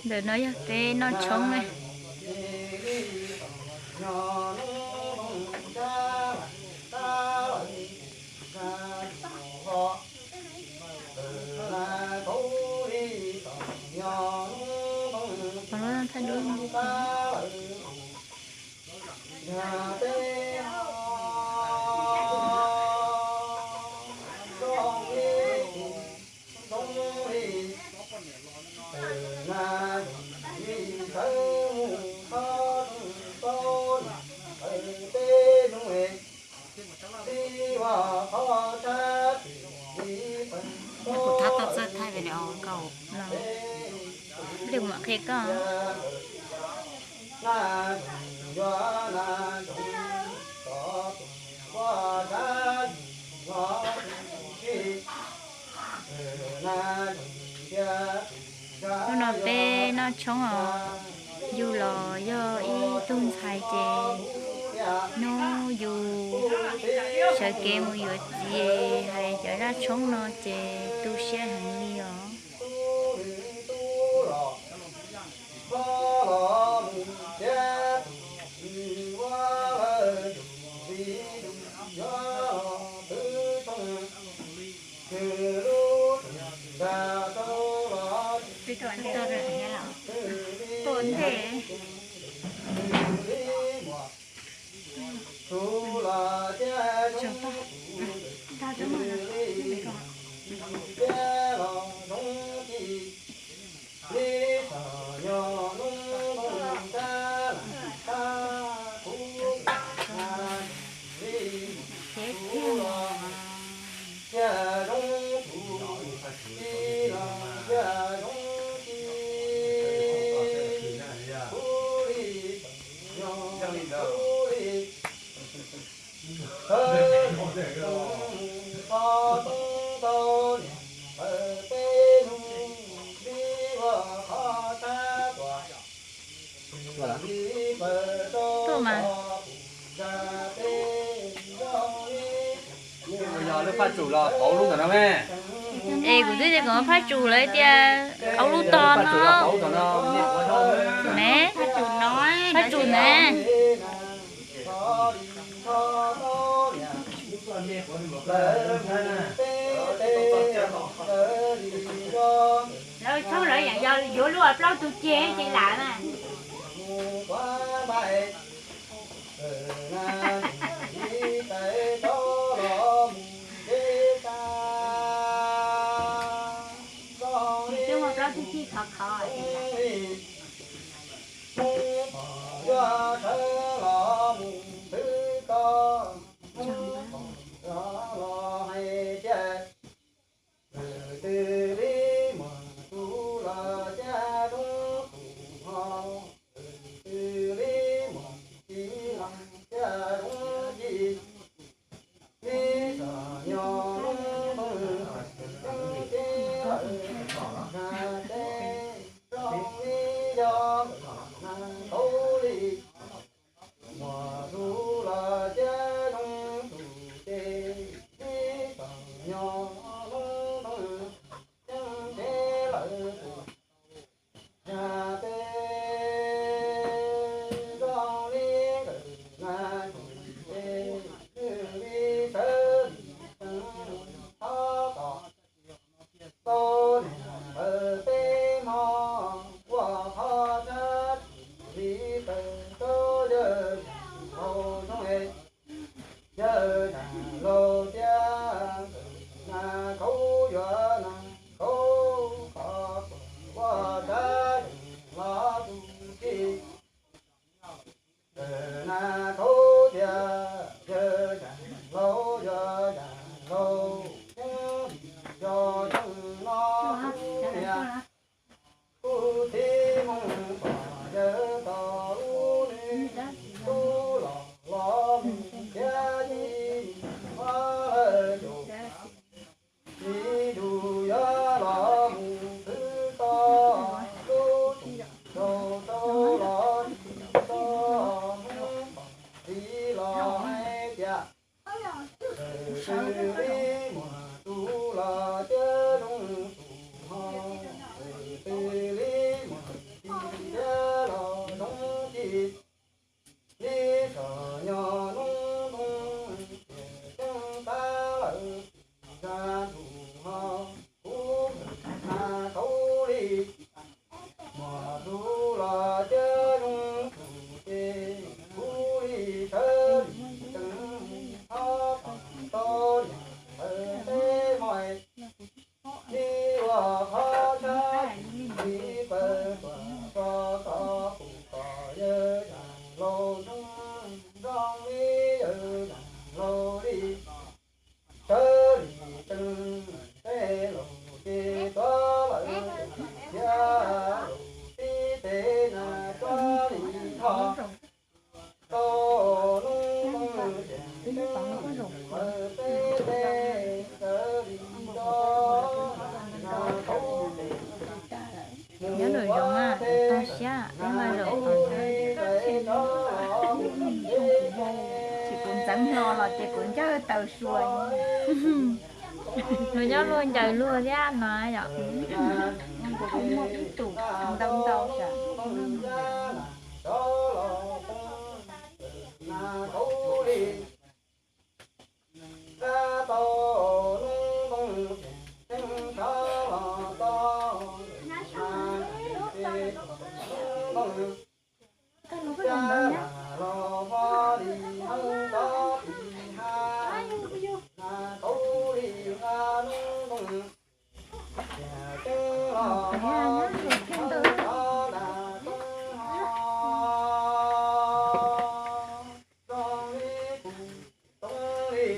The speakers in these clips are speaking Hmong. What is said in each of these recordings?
Ntawm no yog peb noj tshoob ne. Kuv thab tau txawj thaij video kau. Li kuv mam qhia koj. Hnub no peb noj tshoob os. Yus los yog ib tug ntxhais ces hnub yus sawv kev mus yuav txiv hais cov zaj tshoob no ces tu siab heev li os. Tuaj mas. Yog lub phaj tsum los pauv lub ntawm no me. Es kuv twb tias kom phaj tsum lawm tias aub lub tog no. Ne, phaj tsum ne. Lawv tshoob lawv yeej yog yuav luaj plaub tug ceg ces lam na. Twb muaj plaub tug ceg khov khov. Tus twg li muaj tus los thiab zoo tus ho, tus twg li muaj tus thiab los zoo tib. Li txom nyem hnub ntoo tiam ceeb tab lawm, tsis tsa tus ho kuv hwm hnav tau li. Muaj tus los thiab zoo tus ces kuv li sawv li tsees, ob pam tau niam ntawd teb mog. Li ua qhov tshab li pawg tuam tso txog pum kom yawg zam laus zoo, zoo li yawg zam laus li. Sawv li tsees, tej laus ces tuav lawm thiab, laus tib teg na tuav li tho. Tau hnub ntoo tiam ceeb lawm peb teb, sawv li tso na tau teb. Nyob nraum zoov na, tog siab peb nqa zaum tom ntawd. Tsis kuv ntxeev hlo los ces kuv ncaws taw sua. Luag nyob luag ncaws luag thiab no yom. Kuv muaj ib tug ntau ntau. Nqa tau hnub ntoo tiam ceeb sawv los tau, na tau teb hnub ntoo. Caj las los pom li hawv tau pis hav, na tau li nqa hnub ntoo. Tiam ceeb los pom li hawv tau na tau ho, zoo li kuv too li.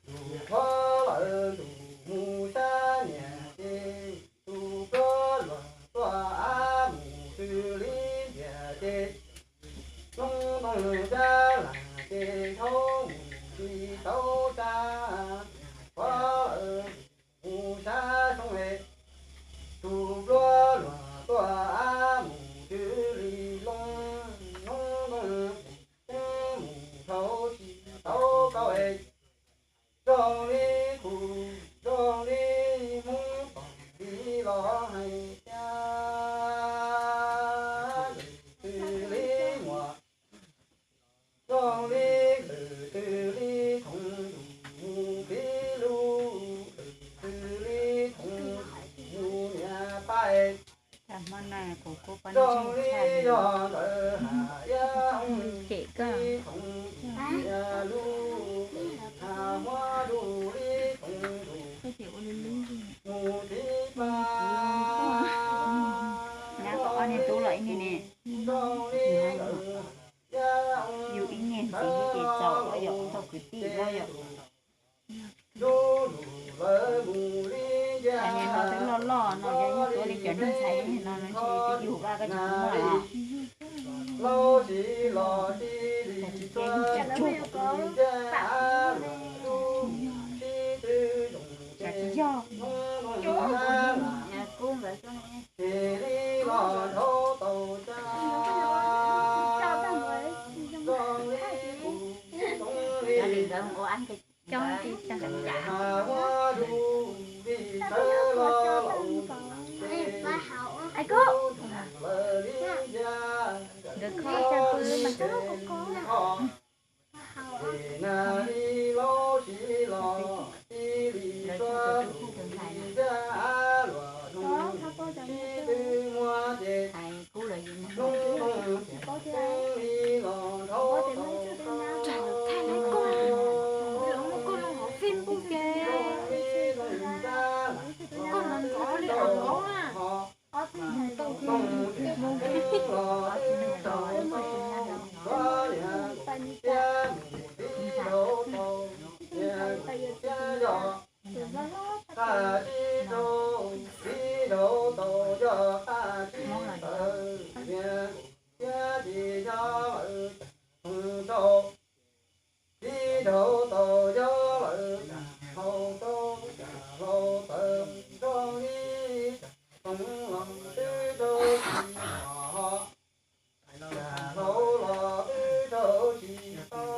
Tus qhuav lawm ntuj mus sab niam ces, tus pluag luag tuaj av mus twg li ntiag ces, hnub ntoo caj las ces nrhau mus tsis tau tsa. Qhuav lawm ntuj mus sab xyoob es, tus pluag luag tuaj av mus twg li loo, hnub ntoo ces mus dhau tsis tau kauj es. Zoo li kuv, zoo li Hmoob tom li los hais tias, lwm twg li muaj, zoo li lwm twg li thooj yus mus pib lug, lwm twg li thooj yus mus niam pab es. Zoo li yog ntawd has iab li thooj yus niam lug, has muab lug li thooj yus mus tib pab. Zoo li ntawd yus ib niag ntxiv ces txaus los yom, tau kwv tij los yom. Lub lug lawv mus li ncaj, niag no twb loj loj no, yog yus tuav li cov neeg ntxhais no ntshe twb yug vaj koj tsis muaj los. Laus tsis los tsis li txog li ncaj, lub sib twb zoo ces hnub ntoo sab lam ces li los nrhau tau caj. Zoo li kuv too li, coob li cas, has muab lug li sawv los laus ces, lub ntuj lawv li ncaj, nkawd kho caj pw mas. Ces nag li laus tsis los tsis li txog li ncaj, luag hnub sib twb muab ces hnub ntoo tiam ceeb li los nrhau tau caj. Zoo li ntoo sab lam los tau ho, ntoo tiam ceeb los twb tau tau, koj niam thiab mus tib nraud tau, niag thiab yog qaj tsib rau, tib nraud tau yog qaj tsib tawm, niag thiab ces yog lawv caj thooj rau, tib nraud tau yog lawv caj hlau rau, caj hlau tawm zoo li caj thooj los twb rau tsis tau ho, caj hlau los twb rau tsis tau.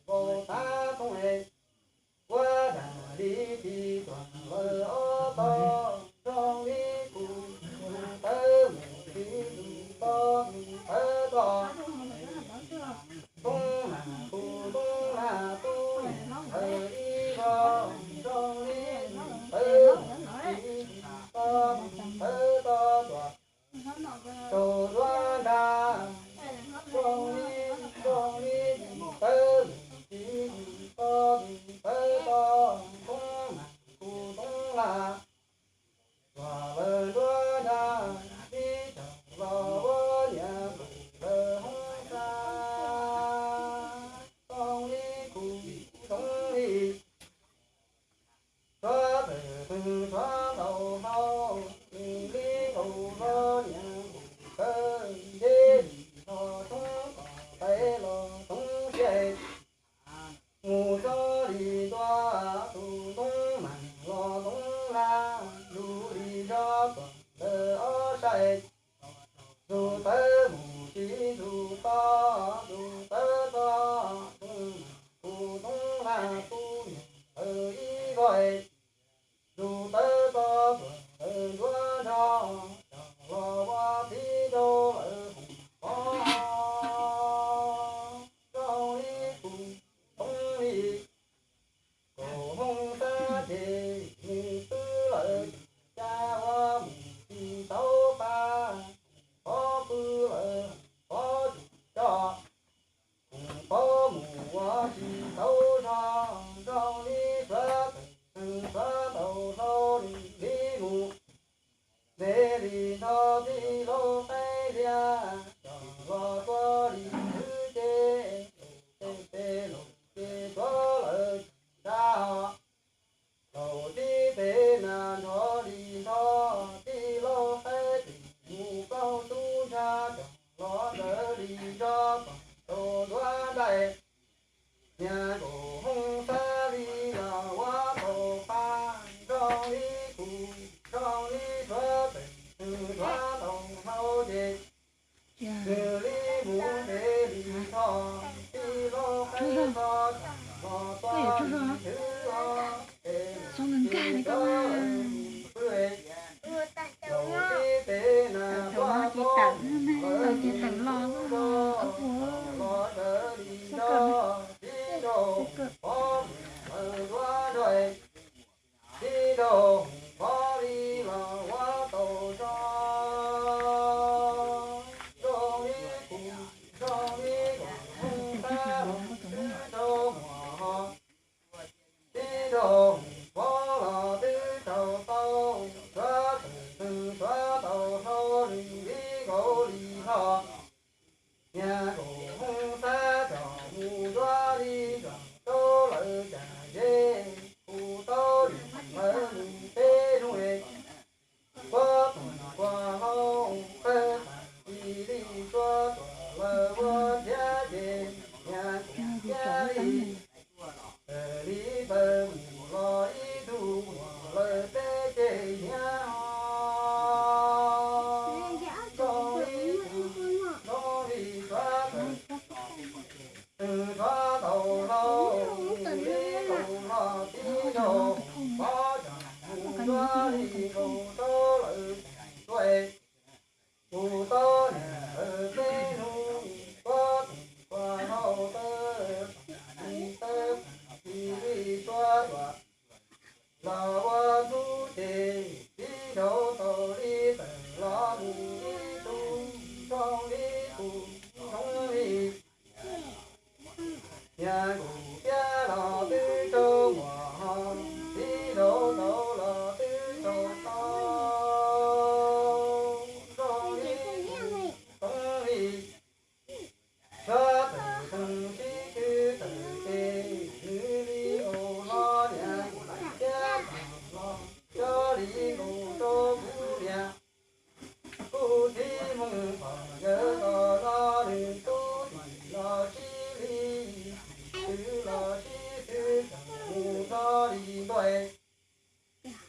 npau tav thoob es, ua dam li tis tuam lawm ob tog, zoo li kuv tus tawb mus tsis tus tog tus tawb tog, toob mas kuv toob mas tub niam ntawd ib zog, zoo li tawb mus tsis tus tog tus tawb tog tuaj rau nruab nrag, zoo li, zoo li tawb mus tsis tus tog tus tawb tog, toob mas kuv toob mas tuaj lawm nruab nrag, ib tsaug los ua niam kuv lawv hoob xa, zoo li kuv zoo li suav tawm pheej suav ntaus hlau, nws li nkaus hlo niam nkaus kawg, nce li hlo toob kom tais los toob siab, mus txog li ntua tus ntoo mas los ntoo lag, lug li zog tuaj ntawm ob sai, tus tawb mus tsis tus tog tus tawb tog, toob mas kuv toob lag tub niam ntawd ib zog, tus tawb tog tuaj lawm nruab nrag, txog los ua txiv rau lawv hoom pov, zoo li kuv toob li kaum hoob xab ces nws twb lawv cas ua mus tsis tau qab, pov pw lawv pov tsis tso, hoom pov mus ua tsis tau zog, zoo li suav tawm suav ntaus hlau li mus, nce li nrog tij laug qaib lias, txog los tua li xwb ces, ces peb laus ces suav lawv tsis nrag, laus tib peb nas nrog li nrog tij laug qaib tis mus plaub tub nrag, txog los rawv li zog kom tau nruab nraim, niag nkaus hoob xab li los ua tau qab, zoo li kuv zoo li suav tawm suav ntaus hlau ces, nws li mus nce li nrog tij laug qaib tog, txog los tua li xwb os, ces ces suav lawv mus pw, laus tib peb nas nrog tij laug qaib tis mus plaub tub nrag, txog los rawv li zog tib rau pov mus lawm nruab nrag, tib rau pov li los ua tau zog, zoo li kuv zoo li kuv hoob xab los twb rau muag ho, tib rau pov los twb rau tau, suav tawm suav ntaus hlau li nkaus li hlo, niag nkaus hoob xab tsom mus zuav li tsom rau lawv cas ze, kuv tau niam lawv mus peb hnub, kua tus kua hlau tawg tas tis li, suav tuaj lawv ua thiab ces, niag nkaus thiab li, raws li taws mus los ib tug muag lawm peb ces hniav ho, zoo li kuv zoo li suav tawm suav ntaus hlau, li nkaus hlo tib rau pov tsom mus zuav li nkaus rau lawv cas ze, kuv tau niam lawv peb hnub, kua tus kua hlau tawg tas tis li, suav tuaj los ua ntxub ces, tib rau tau li tawm los mus ib tug zoo li kuv zoo li, niag nkaus thiab los twb rau muag ho, tib rau tau los twb rau tau, zoo li kuv zoo li, suav tawm tsees sib twv tawm ces, nws li nkaus hlo niag nkaus thiab tsom los coj li nkaus rau kuv niam. Kuv txiv Hmoob pog yawg tom no, nws tub txim los sib li, txim twv los sib xwb, tseem mus txog li ntua,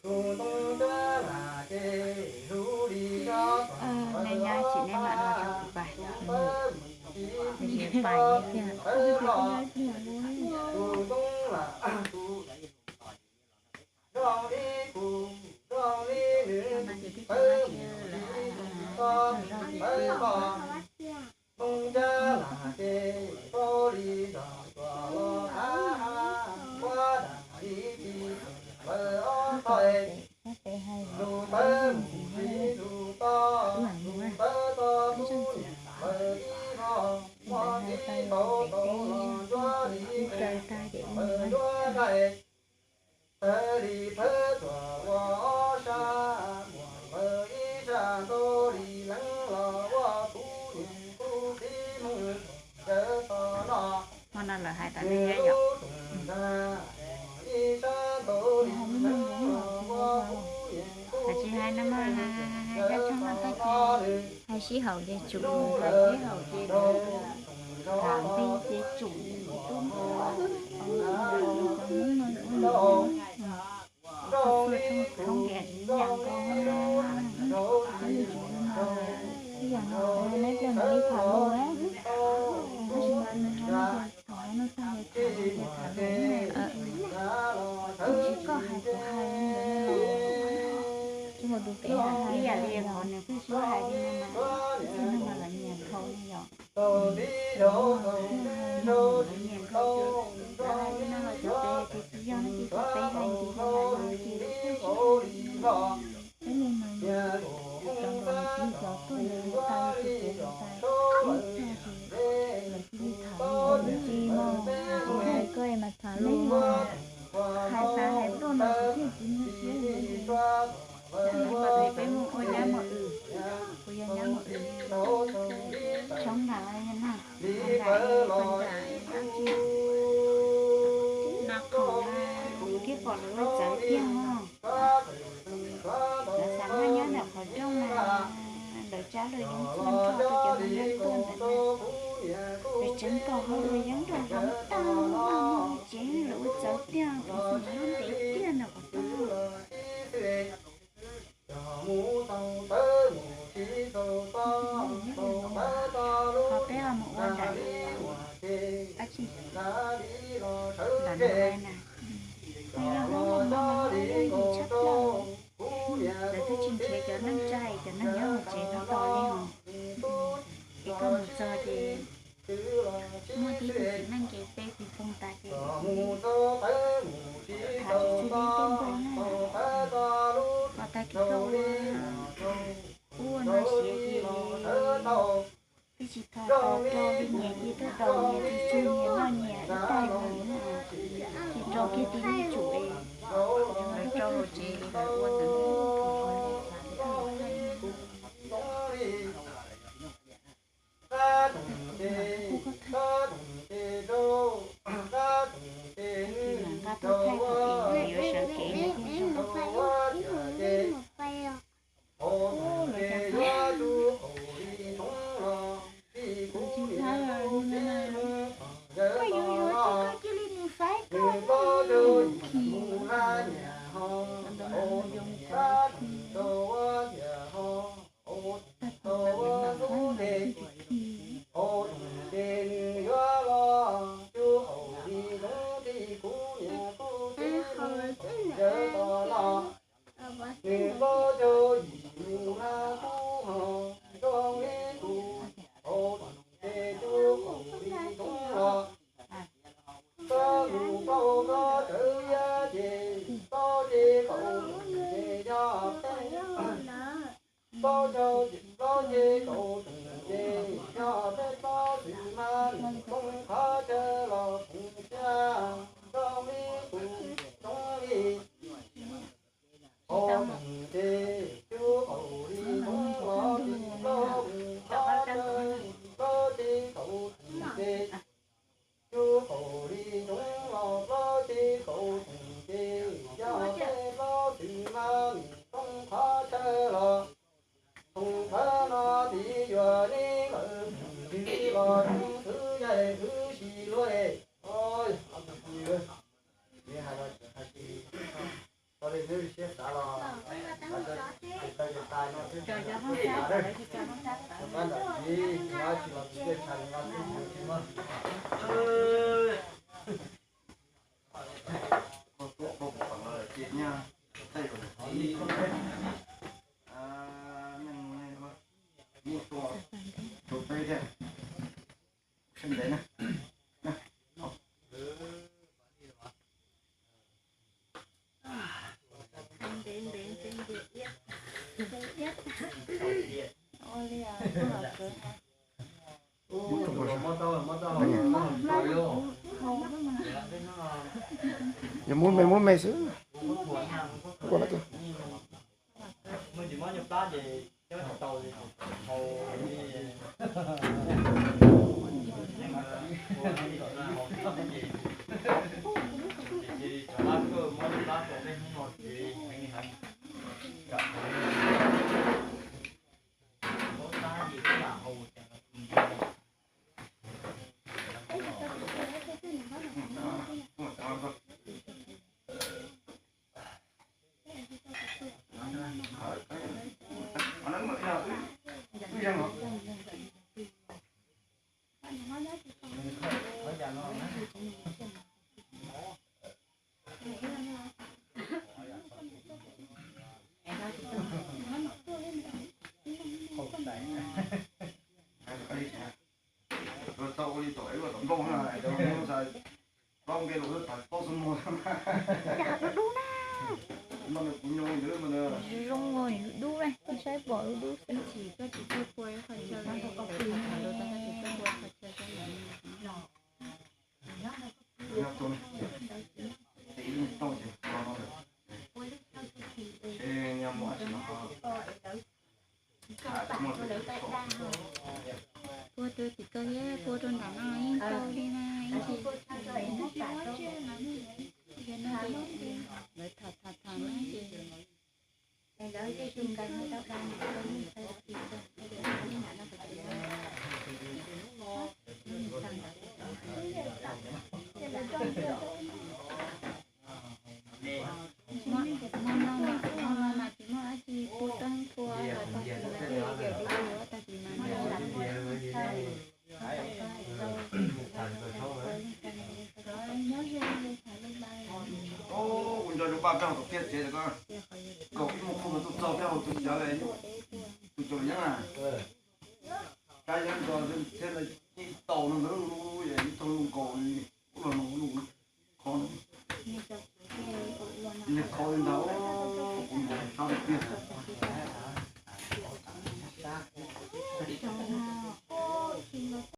tus ntoo tsab lam ces hlub li zog tom lawv ob pab, tus tawb mus tsis tus Pais tiag. Hmo no lawv hais tau nej thiab yom? Hais tsis hais no mas, hais sib haum ces tsum, hais sib haum ces tham nti ces tsum, tub nti, cov Hmoob no, txhua txhua tshoob ntiam tsis ib yam nkaus. Ib yam no neb pliag mam li tham lus, tab sis mas nws hais no ces thaum hais no tag ces tham lus, tham lus no, tab sis koj hais kuv hais, tsis muaj tus pem hais ib yam li qhov nws twb sib hais li no mas, txhua neeg mas lawv nyiam dhau li yom. Lawv nyiam dhau, lawv hais li no los cov pem hais tias tsis yog no ces cov pem hais ntxiv li no ces lawv twb sib hais li no. Peb li no, cov ntaus ntxiv cov tuaj lawv tas li ces lawv tas ib txog ces lawv cia li tham lus ntxiv mog. Tsis hais koj es mas tham lus mog. Hais tas hais tuaj no kuv thiaj tsis muaj siab li. Peb mus ua nyab muaj wm, kuv yog nyab muaj wm, tshoob nram na, nram ib qho nram ib qho tsi, no qhov kuv thiaj pom lawv ua txawv tiag mog. Lawv xav noj nyob ntawm qhov rooj na, lawv tsab lawv yeeb txhua nrho rau cov hmoob nyob tuaj ntawd na. Lawv tseev kom hauv lawv yeeb rau hauv tag, tsev lawv ua txawv tiag, lub ntev tiag ntawm qhov rooj. Qhov peb ho mus ua nram dab tsi, nram no na, yog hmoob no mas yog ib yam tshaj plaws. Lawv twb tsis nrhiav cov neej tsa, cov neeg nyob hauv tsev no tos li hos. Ces koj mus txog ces muaj tib tug txiv neej ces pe tis foos tas ces tham tsis txog li tej npaum na. Los tag kis koj ua ub ua no siav ces twb tsis tho tau rau li nyias ces tuaj daus nyias ris tsug nyias noj nyias ib tag nyias na. Ces rau kiag tib lub tsum es lawv rau hauv tsev es lawv ua ntawd. Nqa tuaj thaij thaum es yuav sawv kev lawm thiaj zoo. Lawv cov thaib, lawv tsis thaib los nim no na, koj yuav yuav ces koj cia li mus faib koj na. Khi ntawd mas mus yuav mus faib khi. Tag thaum ntawd mas faib mas khi khi. Yog muab me muab me xwb. Ua no tiag. Tau ua li tom ua tom nplooj na, cov nplooj xav plaub nqe los tawm plaub xuab moos. Cas dub dub na. Kuv nyob ntawd mas. Zoo ua dub dub na, saib pom dub dub xwb. Pua rau tim ko thiab pua rau nram no yeej tau li na, ib tsis yog no lawv tham tham tham no ces Hmo no mas tsis muaj dab tsi pua, tag kis mas kuv nco zoo paj rog tom tiaj tsev ko, nkaus ib muaj qhov mas tuaj txog peb hauv tus xyov tus cov yeeb na, kab yeeb nto thiab ib tau no ntawd, ib tug nkaus li ub los no ub, qhov no, kho li ntawd, kuv nco zoo sab tiag.